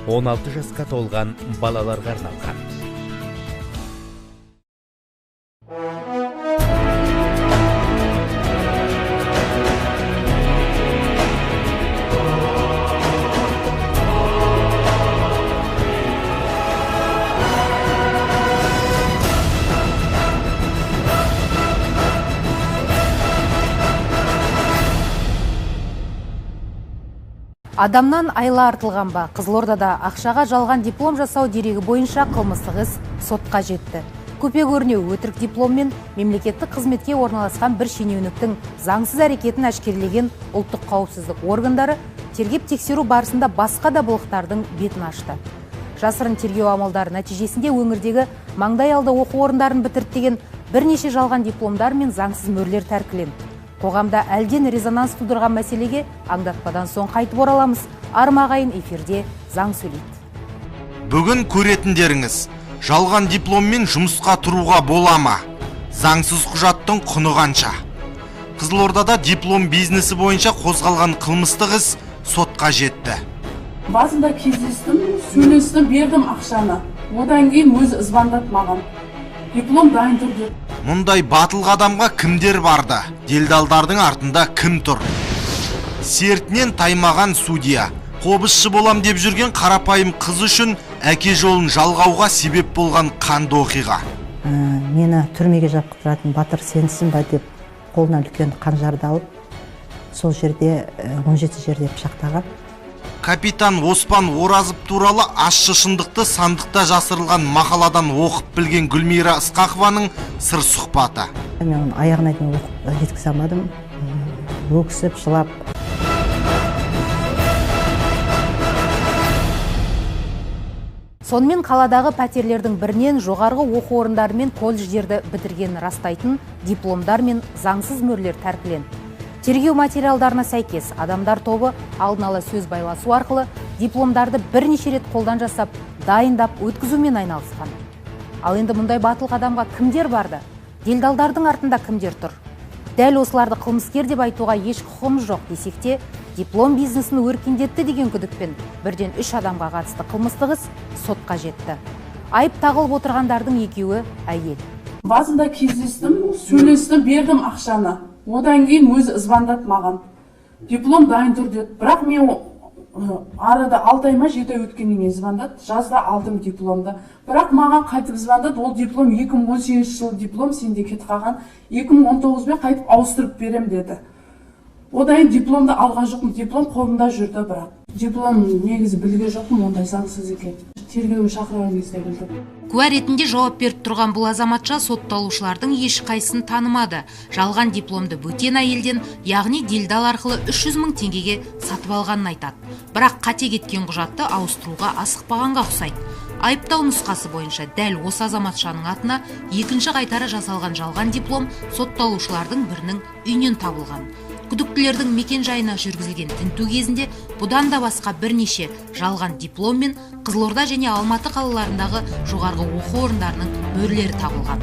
16 жасқа толған балаларға арналған. Адамнан айла артылған ба? Қызылордада ақшаға жалған диплом жасау дерегі бойынша қылмыстық іс сотқа жетті. Көпе көрінеу өтірік дипломмен мемлекеттік қызметке орналасқан бір шенеуніктің заңсыз әрекетін әшкерелеген ұлттық қауіпсіздік органдары тергеп тексеру барысында басқа да былықтардың бетін ашты. Жасырын тергеу амалдары нәтижесінде өңірдегі маңдай алды оқу орындарын бітірттеген бірнеше жалған дипломдар мен заңсыз мөрлер тәркіленді. Қоғамда әлден резонанс тудырған мәселеге аңдатпадан соң қайтып ораламыз. Арма ағайын, эфирде заң сөйлейді. Бүгін көретіндеріңіз, жалған дипломмен жұмысқа тұруға бола ма? Заңсыз құжаттың құны қанша? Қызылордада диплом бизнесі бойынша қозғалған қылмыстық іс сотқа жетті. Басында кездестім, сөйлестім, бердім ақшаны. Одан кейін өзі звондады маған. Диплом дайын тұр деп. Мұндай батыл қадамға кімдер барды? Делдалдардың артында кім тұр? Сертінен таймаған судья, қобызшы болам деп жүрген қарапайым қыз үшін әке жолын жалғауға себеп болған қанды оқиға. Мені түрмеге жапқыратын батыр сенсің ба деп қолына үлкен қанжарды алып, сол жерде 17 жерде пышақтаған. Капитан Оспан Оразов туралы ащы шындықты сандықта жасырылған мақаладан оқып білген Гүлмира Ысқақованың сыр сұхбаты. Мен оны аяғына дейін оқып жеткізе алмадым. Өксіп, жылап. Сонымен қаладағы пәтерлердің бірінен жоғарғы оқу орындары мен колледждерді бітіргенін растайтын дипломдар мен заңсыз мөрлер тәркіленді. Тергеу материалдарына сәйкес, адамдар тобы алдын ала сөз байласу арқылы дипломдарды бірнеше рет қолдан жасап, дайындап өткізумен айналысқан. Ал енді мұндай батыл қадамға кімдер барды? Делдалдардың артында кімдер тұр? Дәл осыларды қылмыскер деп айтуға еш құқығымыз жоқ десек те, диплом бизнесін өркендетті деген күдікпен бірден 3 адамға қатысты қылмыстық іс сотқа жетті. Айып тағылып отырғандардың екеуі әйел. Басында кездестім, сөйлестім, бердім ақшаны. Одан кейін өзі звондады маған. Диплом дайын тұр деді. Бірақ мен арада 6 ай ма 7 ай өткеннен кейін звондады. Жазда алдым дипломды. Бірақ маған қайтып звондады. Ол диплом 2018 жылы диплом сенде кетіп қалған. 2019-бен қайтып ауыстырып берем деді. Одан кейін дипломды алған жоқпын. Диплом қолымда жүрді бірақ. Диплом негізі білген жоқпын, ондай заңсыз екен. Тергеуге шақырған кезде білдім. Куә ретінде жауап беріп тұрған бұл азаматша сотталушылардың ешқайсысын танымады. Жалған дипломды бөтен әйелден, яғни делдал арқылы 300 мың теңгеге сатып алғанын айтады. Бірақ қате кеткен құжатты ауыстыруға асықпағанға ұқсайды. Айыптау нұсқасы бойынша дәл осы азаматшаның атына екінші қайтара жасалған жалған диплом сотталушылардың бірінің үйінен табылған. Күдіктілердің мекен жайына жүргізілген тінту кезінде бұдан да басқа бірнеше жалған диплом мен Қызылорда және Алматы қалаларындағы жоғарғы оқу орындарының мөрлері табылған.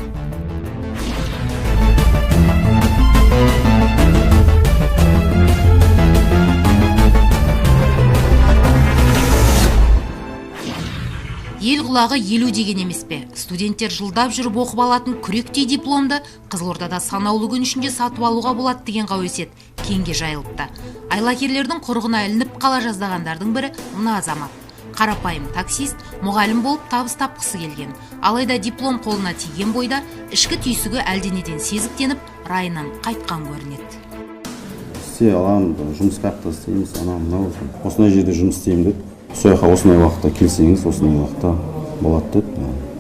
Ел құлағы елу деген емес пе? Студенттер жылдап жүріп оқып алатын күректей дипломды Қызылордада санаулы күн ішінде сатып алуға болады деген қауесет кеңге жайылыпты. Айлакерлердің құрығына ілініп қала жаздағандардың бірі мына азамат. Қарапайым таксист, мұғалім болып табыс тапқысы келген. Алайда диплом қолына тиген бойда ішкі түйсігі әлденеден сезіктеніп, райынан қайтқан көрінеді. Істей аламын, жұмыс қаяқта істейміз, анау мынау, осындай жерде жұмыс істеймін деп. Сол жаққа осындай уақытта келсеңіз, осындай уақытта болады деп.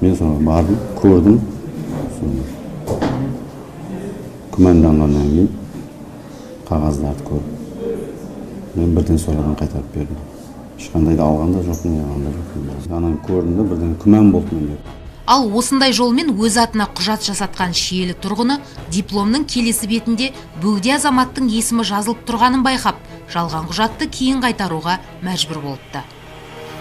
Мен соны бардым, көрдім. Күмәнданғаннан кейін қағаздарды көріп, мен бірден солардан қайтарып бердім. Ешқандай да алған да жоқпын, алған да жоқпын. Ананы көрдім де бірден күмән болды менде. Ал осындай жолмен өз атына құжат жасатқан Шиелі тұрғыны дипломның келесі бетінде бөгде азаматтың есімі жазылып тұрғанын байқап, жалған құжатты кейін қайтаруға мәжбүр болыпты.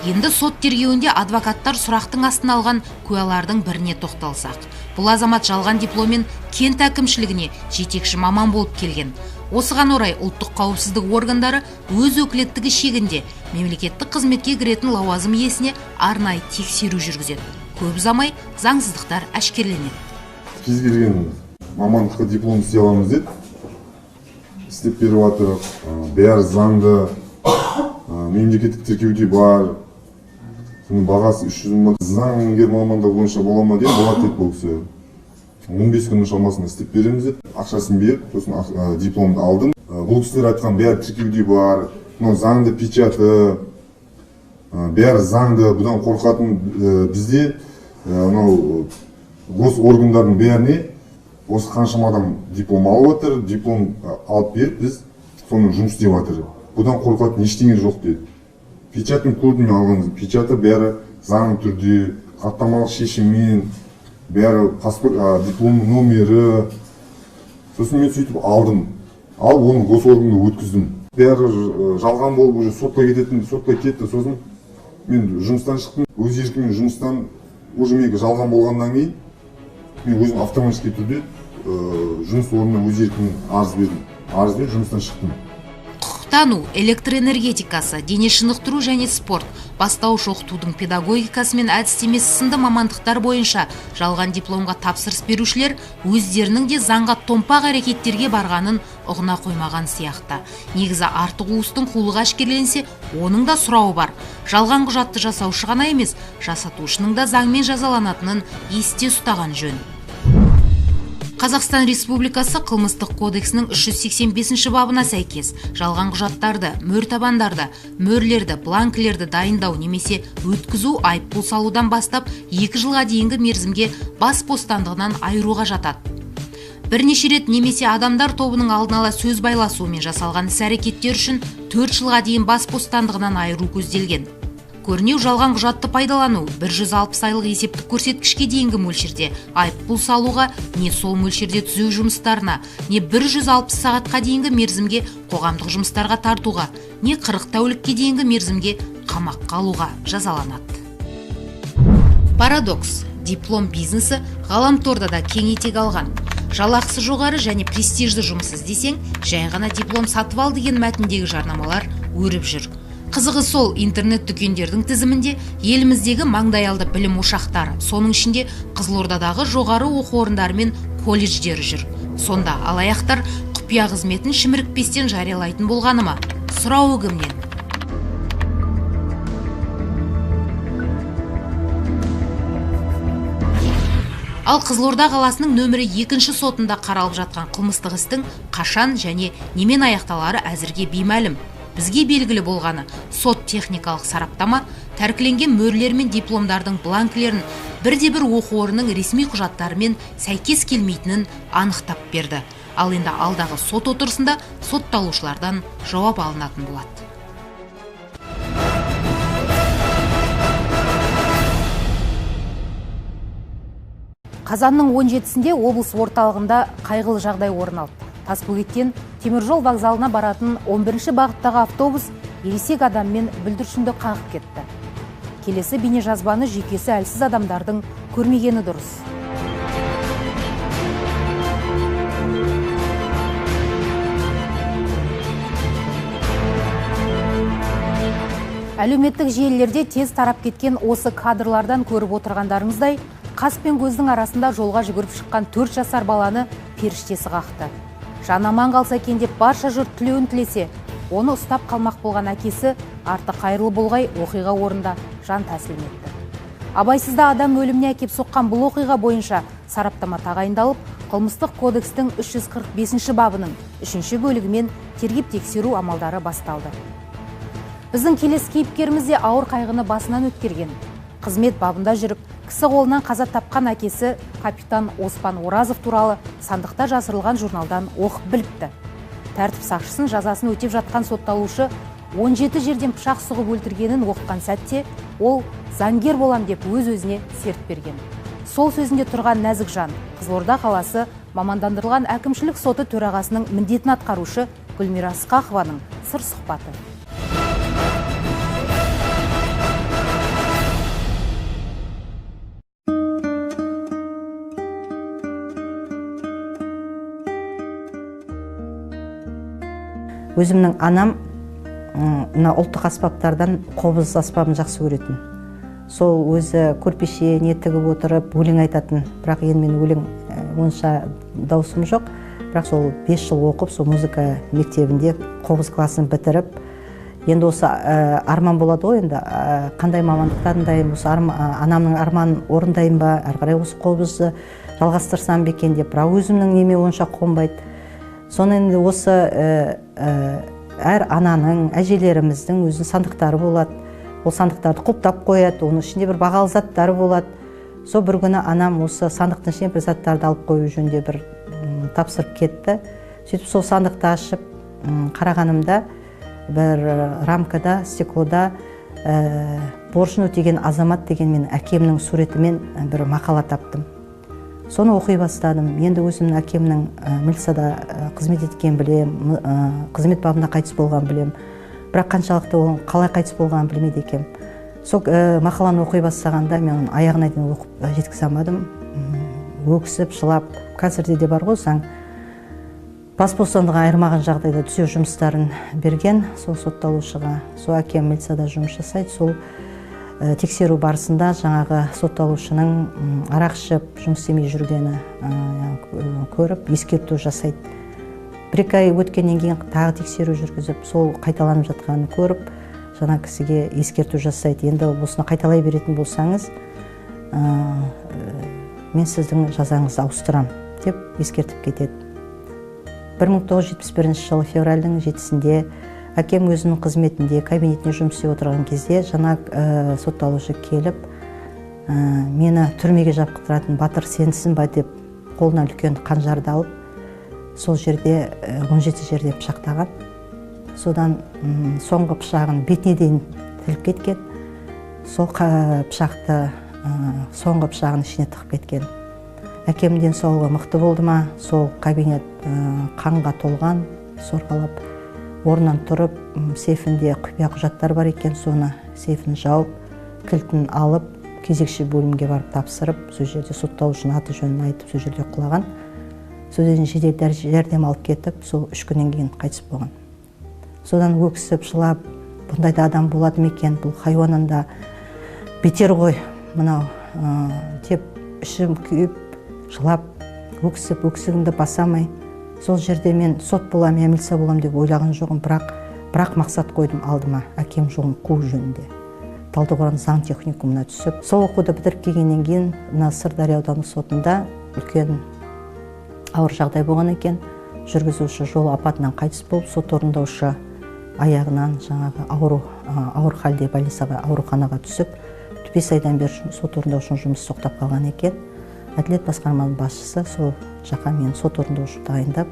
Енді сот тергеуінде адвокаттар сұрақтың астына алған куәлардың біріне тоқталсақ. Бұл азамат жалған дипломмен кент әкімшілігіне жетекші маман болып келген. Осыған орай ұлттық қауіпсіздік органдары өз өкілеттігі шегінде Мемлекеттік қызметке кіретін лауазым иесіне арнайы тексеру жүргізеді. Көп ұзамай заңсыздықтар әшкерленеді. Кез келген мамандыққа диплом істей аламыз деді. Істеп беріп жатыр. Бәрі заңды, мемлекеттік тіркеуде бар. Соның бағасы 300 мың. Заңгер мамандығы бойынша бола ма деп, болады деді бұл кісі. 15 күннің шамасында істеп береміз деді. Ақшасын беріп, сосын дипломды алдым. Бұл кісілер айтқан бәрі тіркеуде бар. Мынау заңды печаты, бәрі заңды, бұдан қорқатын бізде мынау госоргандардың бәріне осы қаншама адам диплом алып жатыр, диплом алып беріп біз соны жұмыс істеп жатыр. Бұдан қорқатын ештеңе жоқ деді. Печатын көрдім алғанымыз, печаты бәрі заңды түрде, хаттамалық шешіммен, бәрі паспорт, диплом номері. Сосын мен сөйтіп алдым. Алып оны госорганға өткіздім. Бәрі жалған болып уже сотқа кететін, сотқа кетті. Сосын мен жұмыстан шықтым, өз еркіммен жұмыстан уже менікі жалған болғаннан кейін мен өзім автоматически түрде жұмыс орнына өз еркіммен арыз бердім. Арыз беріп жұмыстан шықтым. Құқықтану, электр энергетикасы, дене шынықтыру және спорт, бастауыш оқытудың педагогикасы мен әдістемесі сынды мамандықтар бойынша жалған дипломға тапсырыс берушілер өздерінің де заңға томпақ әрекеттерге барғанын ұғына қоймаған сияқты. Негізі артық уыстың қулығы әшкерленсе, оның да сұрауы бар. Жалған құжатты жасаушы ғана емес, жасатушының да заңмен жазаланатынын есте ұстаған жөн. Қазақстан Республикасы Қылмыстық кодексінің 385 бабына сәйкес жалған құжаттарды, мөртабандарды, мөрлерді, бланкілерді дайындау немесе өткізу айыппұл салудан бастап 2 жылға дейінгі мерзімге бас бостандығынан айыруға жатады. Бірнеше рет немесе адамдар тобының алдын ала сөз байласуымен жасалған іс-әрекеттер үшін 4 жылға дейін бас бостандығынан айыру көзделген. Көрнеу жалған құжатты пайдалану 160 айлық есептік көрсеткішке дейінгі мөлшерде айыппұл салуға, не сол мөлшерде түзеу жұмыстарына, не 160 сағатқа дейінгі мерзімге қоғамдық жұмыстарға тартуға, не 40 тәулікке дейінгі мерзімге қамаққа алуға жазаланады. Парадокс. Диплом бизнесі ғаламторда да кең етек алған. Жалақысы жоғары және престижді жұмыс іздесең, жай ғана диплом сатып ал деген мәтіндегі жарнамалар өріп жүр. Қызығы сол, интернет дүкендердің тізімінде еліміздегі маңдайалды білім ошақтары, соның ішінде Қызылордадағы жоғары оқу орындары мен колледждері жүр. Сонда алаяқтар құпия қызметін шімірікпестен жариялайтын болғаны ма? Сұрауы кімнен? Ал Қызылорда қаласының нөмірі 2-ші сотында қаралып жатқан қылмыстық істің қашан және немен аяқталары әзірге беймәлім. Бізге белгілі болғаны, сот техникалық сараптама тәркіленген мөрлер мен дипломдардың бланкілерін бірде-бір оқу орнының ресми құжаттарымен сәйкес келмейтінін анықтап берді. Ал енді алдағы сот отырысында сотталушылардан жауап алынатын болады. Қазанның 17-сінде облыс орталығында қайғылы жағдай орын алды. Тасбөгеттен теміржол вокзалына баратын 11-ші бағыттағы автобус ересек адаммен бүлдіршінді қағып кетті. Келесі бейнежазбаны жүйкесі әлсіз адамдардың көрмегені дұрыс. Әлеуметтік желілерде тез тарап кеткен осы кадрлардан көріп отырғандарыңыздай, қас пен көздің арасында жолға жүгіріп шыққан 4 жасар баланы періштесі қақты. Жан аман қалса екен деп барша жұрт тілеуін тілесе, оны ұстап қалмақ болған әкесі арты қайырлы болғай оқиға орнында жан тәсілім етті. Абайсызда адам өліміне әкеп соққан бұл оқиға бойынша сараптама тағайындалып, Қылмыстық кодекстің 345 бабының 3-ші бөлігімен тергеп тексеру амалдары басталды. Біздің келесі кейіпкеріміз де ауыр қайғыны басынан өткерген. Қызмет бабында жүріп, кісі қолынан қаза тапқан әкесі капитан Оспан Оразов туралы сандықта жасырылған журналдан оқып біліпті. Тәртіп сақшысын жазасын өтеп жатқан сотталушы 17 жерден пышақ сұғып өлтіргенін оқыған сәтте ол заңгер болам деп өз-өзіне серт берген. Сол сөзінде тұрған нәзік жан Қызылорда қаласы мамандандырылған әкімшілік соты төрағасының міндетін атқарушы Гүлмира Ысқақованың сыр сұхбаты. Өзімнің анам Мына ұлттық аспаптардан қобыз аспабын жақсы көретін. Сол өзі көрпеше не тігіп отырып өлең айтатын. Бірақ енді мен өлең онша даусым жоқ. Бірақ сол 5 жыл оқып, сол музыка мектебінде қобыз классын бітіріп, енді осы арман болады ғой енді, қандай мамандық таңдаймын, осы анамның арманын орындайын ба, әрі қарай осы қобызды жалғастырсам ба екен деп, бірақ өзімнің неме онша қонбайды. Соны енді осы әр ананың, әжелеріміздің өзінің сандықтары болады. Ол сандықтарды құлыптап қояды, оның ішінде бір бағалы заттары болады. Сол бір күні анам осы сандықтың ішіне бір заттарды алып қою жөнінде бір тапсырып кетті. Сөйтіп сол сандықты ашып қарағанымда бір рамкада, стеклода борышын өтеген азамат деген мен әкемнің суретімен бір мақала таптым. Соны оқи бастадым. Енді өзімнің әкемнің милицияда қызмет еткенін білем, қызмет бабында қайтыс болғанын білем. Бірақ қаншалықты оның қалай қайтыс болғанын білмейді екенмін. Сол мақаланы оқи бастағанда мен оның аяғына дейін оқып жеткізе алмадым. Өксіп, жылап, қазірде де бар ғой заң. Бас бостандығын айырмаған жағдайда түзеу жұмыстарын берген сол сотталушыға. Сол әкем милицияда жұмыс жасайды. Сол тексеру барысында жаңағы сотталушының арақ ішіп жұмыс істемей жүргені көріп, ескерту жасайды. Бір-екі ай өткеннен кейін тағы тексеру жүргізіп, сол қайталанып жатқанын көріп, жаңа кісіге ескерту жасайды. Енді осыны қайталай беретін болсаңыз, мен сіздің жазаңызды ауыстырам деп ескертіп кетеді. 1971 жылы февральдың 7-сінде әкем өзінің қызметінде, кабинетінде жұмыс істеп отырған кезде жаңа сотталушы келіп, мені түрмеге жапқыратын батыр сенсің ба деп қолына үлкен қанжарды алып, сол жерде 17 жерде пышақтаған. Содан соңғы пышағын бетіне дейін тіліп кеткен. Сол пышақты соңғы пышағын ішіне тығып кеткен. Әкемнің денсаулығы мықты болды ма, сол кабинет қанға толған, сорғалап, орнынан тұрып, сейфінде құпия құжаттар бар екен, соны сейфін жауып, кілтін алып, кезекші бөлімге барып тапсырып, сол жерде сотталушының аты жөнін айтып, сол жерде құлаған. Содан жедел жәрдем алып кетіп, сол 3 күннен кейін қайтыс болған. Содан өксіп, жылап, бұндай да адам болады ма екен, бұл хайуаннан да бетер ғой мынау деп ішім күйіп, жылап, өксіп, өксігімді баса алмай. Сол жерде мен сот болам, я милиция болам деп ойлаған жоқпын, бірақ мақсат қойдым алдыма, әкем жолын қуу жөнінде. Талдықорған заң техникумына түсіп, сол оқуды бітіріп келгеннен кейін мына Сырдария аудандық сотында үлкен ауыр жағдай болған екен. Жүргізуші жол апатынан қайтыс болып, сот орындаушы аяғынан жаңағы ауыр халде больницаға, ауруханаға түсіп, 5 айдан бері сот орындаушының жұмысы тоқтап қалған екен. Әділет басқармасының басшысы сол жаққа мен сот орындаушы тағайындап,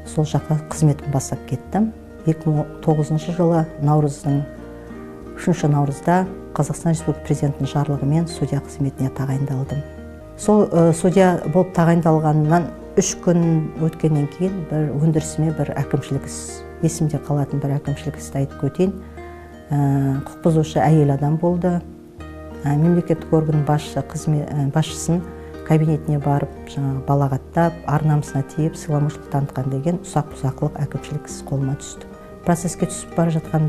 сол жаққа қызметін бастап кеттім. 2009 жылы наурыздың 3 наурызда Қазақстан Республикасы президентінің жарлығымен судья қызметіне тағайындалдым. Сол судья болып тағайындалғаннан 3 күн өткеннен кейін бір өндірісіме бір әкімшілік іс, есімде қалатын бір әкімшілік істі айтып өтейін. Құқық бұзушы әйел адам болды. Мемлекеттік орган басшысын кабинетіне барып, жаңағы балағаттап, ар-намысына тиіп, сыйламаушылық танытқан деген ұсақ бұзақылық әкімшілік іс қолыма түсті. Процеске түсіп бара жатқан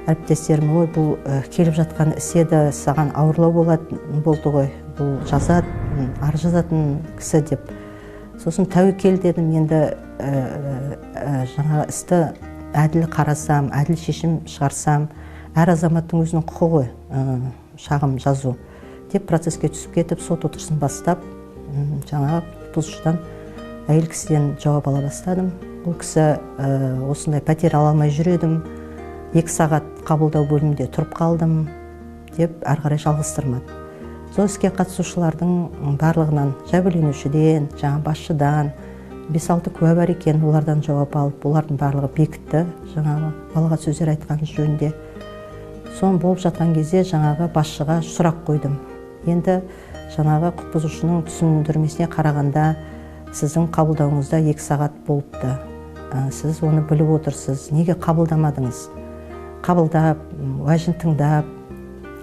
әріптестерім, ой, бұл келіп жатқан іс еді, саған ауырлау болды ғой, бұл жазады, арыз жазатын кісі деп. Сосын тәуекел дедім, енді жаңа істі әділ қарасам, әділ шешім шығарсам, әр азаматтың өзінің құқығы ғой, шағым жазу деп процеске түсіп кетіп, сот отырысын бастап, жаңағы бұзушыдан, әйел кісіден жауап ала бастадым. Бұл кісі осындай пәтер ала алмай жүр едім, 2 сағат қабылдау бөлімінде тұрып қалдым деп әрі қарай жалғастырмады. Сол іске қатысушылардың барлығынан, жәбірленушіден, жаңа басшыдан, 5-6 куә бар екен, олардан жауап алып, олардың барлығы бекітті, жаңағы балағат сөздер айтқан жөнінде. Соны болып жатқан кезде жаңағы басшыға сұрақ қойдым. Енді жаңағы құқық бұзушының түсіндірмесіне қарағанда сіздің қабылдауыңызда 2 сағат болыпты. Сіз оны біліп отырсыз. Неге қабылдамадыңыз? Қабылдап, уәжін тыңдап,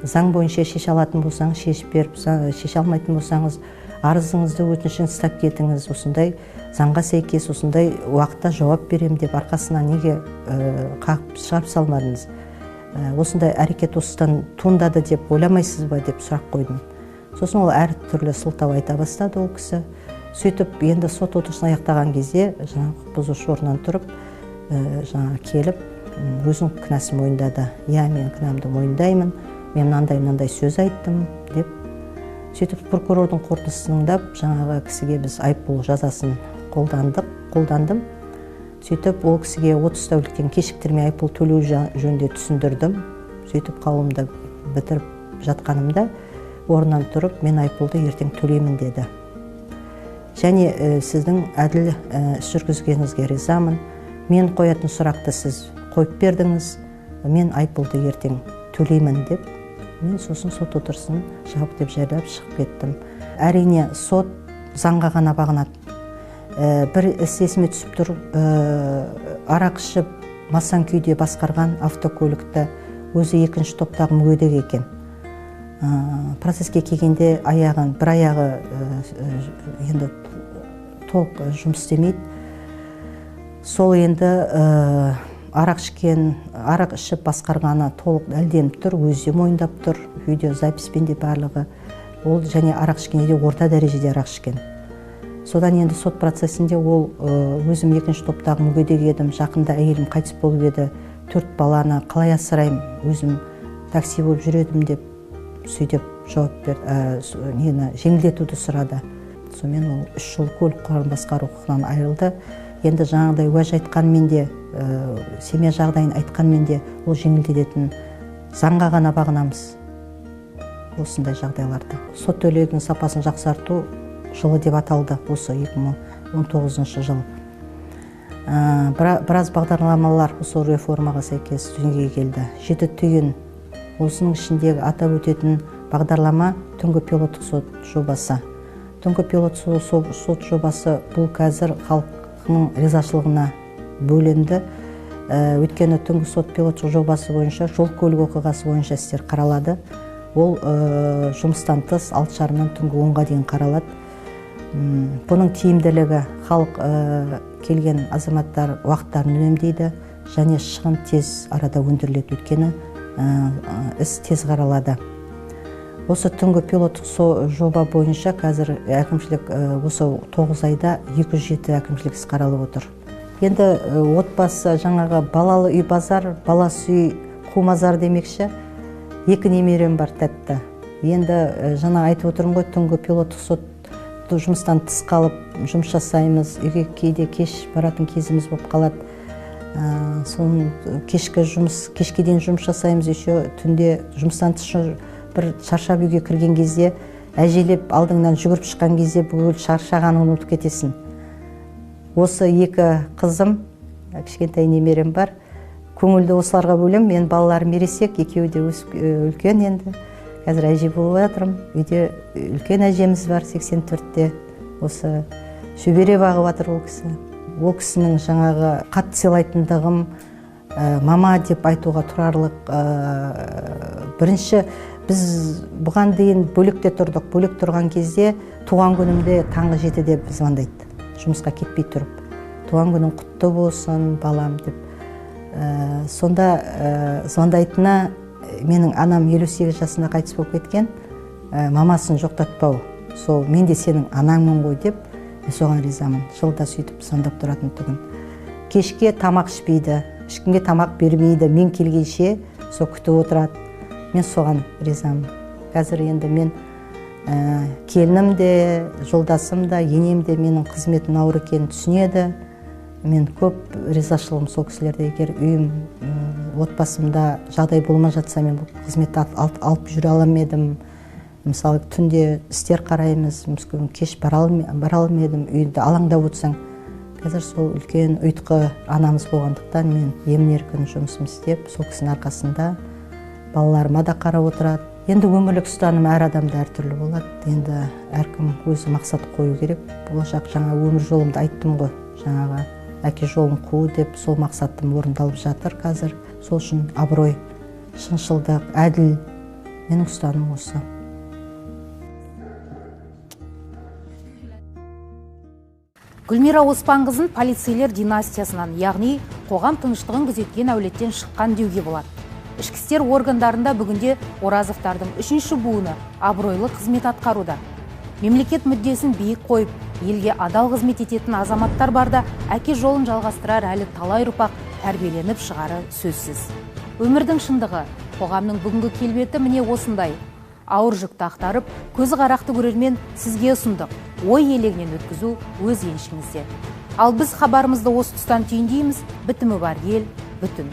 заң бойынша шеше алатын болсаңыз, шешіп беріп, шеше алмайтын болсаңыз, Арызыңызды, өтінішіңізді ұстап кетіңіз, осындай заңға сәйкес осындай уақытта жауап берем деп арқасынан неге қағып шығарып салмадыңыз? Осындай әрекет осыдан туындады деп ойламайсыз ба деп сұрақ қойдым. Сосын ол әртүрлі сылтау айта бастады ол кісі. Сөйтіп енді сот отырысын аяқтаған кезде жаңағы құқық бұзушы орнынан тұрып, жаңағы келіп өзінің кінәсін мойындады. Иә, мен кінәмді мойындаймын, мен мынандай-мынандай сөз айттым деп. Сөйтіп прокурордың қорытындысын тыңдап, жаңағы кісіге біз айыппұл жазасын қолдандым. Сөйтіп ол кісіге 30 тәуліктен кешіктірмей айыппұл төлеу жөнінде түсіндірдім. Сөйтіп қаулымды бітіріп жатқанымда орнынан тұрып, мен айыппұлды ертең төлеймін деді. Және сіздің әділ іс жүргізгеніңізге ризамын. Мен қоятын сұрақты сіз қойып бердіңіз, мен айыппұлды ертең төлеймін деп, мен сосын сот отырысын жабық деп жариялап шығып кеттім. Әрине, сот заңға ғана бағынады. Бір іс есіме түсіп тұр, арақ ішіп масаң күйде басқарған автокөлікті, өзі екінші топтағы мүгедек екен. Процеске келгенде аяғын, бір аяғы енді толық жұмыс істемейді. Сол енді арақ ішкен, арақ ішіп басқарғаны толық дәлелденіп тұр, өзі де мойындап тұр, видеозаписпен де барлығы. Ол және арақ ішкенде де орта дәрежеде арақ ішкен. Содан енді сот процесінде ол өзім екінші топтағы мүгедек едім, жақында әйелім қайтыс болып еді, 4 баланы қалай асыраймын, өзім такси болып жүредім деп сөйтіп жауап берді, нені жеңілдетуді сұрады. Сонымен ол 3 жыл көлік құралын басқару құқығынан айырылды. Енді жаңағыдай уәж айтқанмен де, семья жағдайын айтқанмен де ол жеңілдететін, заңға ғана бағынамыз осындай жағдайларда. Сот төлегінің сапасын жақсарту жылы деп аталды осы 2019 жыл. Біраз бағдарламалар осы реформаға сәйкес дүниеге келді. 7 түйін, осының ішіндегі атап өтетін бағдарлама түнгі пилоттық сот жобасы. Түнгі пилоттық сот жобасы бұл қазір халықтың ризашылығына бөленді. Өйткені түнгі сот пилоттық жобасы бойынша жол көлік оқиғасы бойынша істер қаралады. Ол жұмыстан тыс 6:30-нан түнгі 10-ға дейін қаралады. Бұның тиімділігі халық келген азаматтар уақыттарын үнемдейді және шығын тез арада өндіріледі, өйткені іс тез қаралады. Осы түнгі пилоттық жоба бойынша қазір әкімшілік осы 9 айда 207 әкімшілік іс қаралып отыр. Енді отбасы жаңағы балалы үй базар, баласы үй қу мазар демекші, 2 немерем бар тәтті. Енді жаңа айтып отырмын ғой, түнгі пилоттық сот жұмыстан тыс қалып жұмыс жасаймыз, үйге кейде кеш баратын кезіміз болып қалады. Соның кешкі жұмыс, кешке дейін жұмыс жасаймыз, еще түнде жұмыстан тыс бір шаршап үйге кірген кезде, әжелеп алдыңнан жүгіріп шыққан кезде бүкіл шаршағанын ұмытып кетесің. Осы 2 қызым, кішкентай немерем бар. Көңілді осыларға бөлем. Мен балаларым ересек, екеуі де үлкен енді. Қазір әже болып жатырмын. Үйде үлкен әжеміз бар, 84-те. Осы шөбере бағып жатыр ол кісі. Ол кісінің жаңағы қатты сыйлайтындығым, мама деп айтуға тұрарлық. Бірінші біз бұған дейін бөлекте тұрдық. Бөлек тұрған кезде туған күнімде таңғы 7-де звондайды. Жұмысқа кетпей тұрып. Туған күнің құтты болсын, балам деп. Сонда звондайтыны менің анам 58 жасында қайтыс болып кеткен, мамасын жоқтатпау. Сол мен де сенің анаңмын ғой деп, мен соған ризамын. Жылда сөйтіп звондап тұратын түгін. Кешке тамақ ішпейді, ешкімге тамақ бермейді. Мен келгенше сол күтіп отырады. Мен соған ризамын. Қазір енді мен келінім де, жолдасым да, енем де менің қызметім ауыр екенін түсінеді. Мен көп ризашылығым сол кісілерде. Егер үйім, отбасымда жағдай болмай жатса, мен бұл қызметті алып жүре алам едім. Мысалы, түнде істер қараймыз, мүмкін кеш бара алам едім, үйді алаңдап отырсаң. Қазір сол үлкен ұйытқы анамыз болғандықтан мен емін-еркін жұмысым істеп, сол кісінің арқасында балаларыма да қарап отырады. Енді өмірлік ұстаным әр адамда әртүрлі болады. Енді әркім өзі мақсат қою керек. Болашақ жаңа өмір жолымды айттым ғой, жаңағы әке жолын қуу деп, сол мақсатым орындалып жатыр қазір. Сол үшін абырой, шыншылдық, әділ, менің ұстанымым осы. Гүлмира Оспанқызын полицейлер династиясынан, яғни қоғам тыныштығын күзеткен әулеттен шыққан деуге болады. Ішкі істер органдарында бүгінде Оразовтардың үшінші буыны абыройлы қызмет атқаруда. Мемлекет мүддесін биік қойып, елге адал қызмет ететін азаматтар барда әке жолын жалғастырар әлі талай ұрпақ тәрбиеленіп шығары сөзсіз. Өмірдің шындығы, қоғамның бүгінгі келбеті міне осындай. Ауыр жүкті ақтарып, көзі қарақты көрермен сізге ұсындық. Ой елегінен өткізу өз еншіңізде. Ал біз хабарымызды осы тұстан түйіндейміз. Бітімі бар ел бүтін.